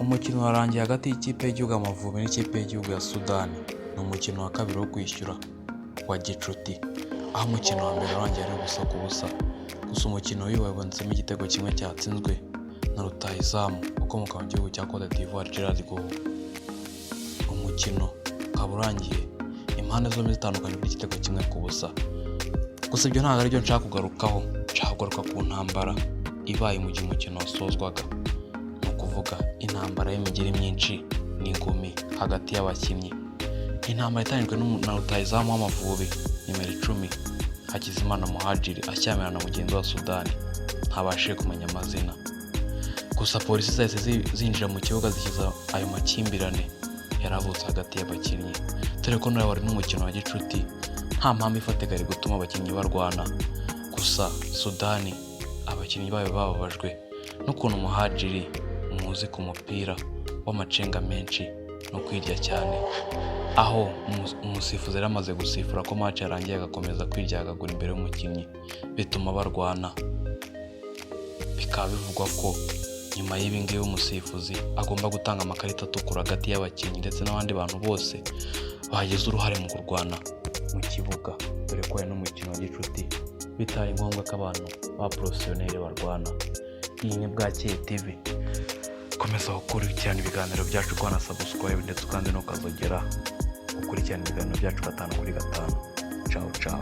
Umukino warangiye hagati y'ikipe y'igihugu Amavubi n'ikipe y'igihugu ya Sudani. Ni umukino wa kabiri wo kwishyura wa gicuti, aho umukino wa mbere warangiye ari ubusa ku busa. Gusa umukino w'uyu wabonetsemo igitego kimwe cyatsinzwe na rutahizamu ukomoka mu gihugu cya Cote d'Ivoire, Gerard Gohou. Umukino ukaba urangiye impande zombi zitandukanye n'igitego 1-0. Gusa ibyo ntabwo aribyo nshaka kugarukaho, nshaka kugaruka ku ntambara ibaye mu gihe umukino wasozwaga. Ni ukuvuga intambara y'imigeri myinshi n'ingumi hagati y'abakinnyi. Intambara itangijwe na rutahizamu w'Amavubi nimero 10, Hakizimana Muhadjiri, ashyamirana na mugenzi wa Sudani ntabashije kumenya amazina. Gusa polisi zahise zinjira mu kibuga zikiza ayo makimbirane yaravutse hagati y'abakinnyi, dore ko nawe wari n'umukino wa gicuti, nta mpamvu ifatika yari gutuma abakinnyi barwana. Gusa Sudani abakinnyi bayo bababajwe n'ukuntu Muhadjiri, muzi ku mupira w'amacenga menshi no kwirya cyane, aho umusifuzi yari amaze gusifura ko match yarangiye agakomeza kwiryagagura imbere y'umukinnyi, bituma barwana. Bikaba bivugwa ko nyuma y'ibi ngibi umusifuzi agomba gutanga amakarita atukura hagati y'abakinnyi ndetse n'abandi bantu bose bagize uruhare mu kurwana mu kibuga, dore ko hari n'umukino wa gicuti bitaye ngombwa ko abantu ba professionnel barwana. Iyi ni Bwakeye TV. Komeza gukurikirana ibiganiro byacu ukora subscribe ndetse ukandi n'ukazogera, ukurikirana ibiganiro byacu gatanu kuri gatanu. Ciao ciao.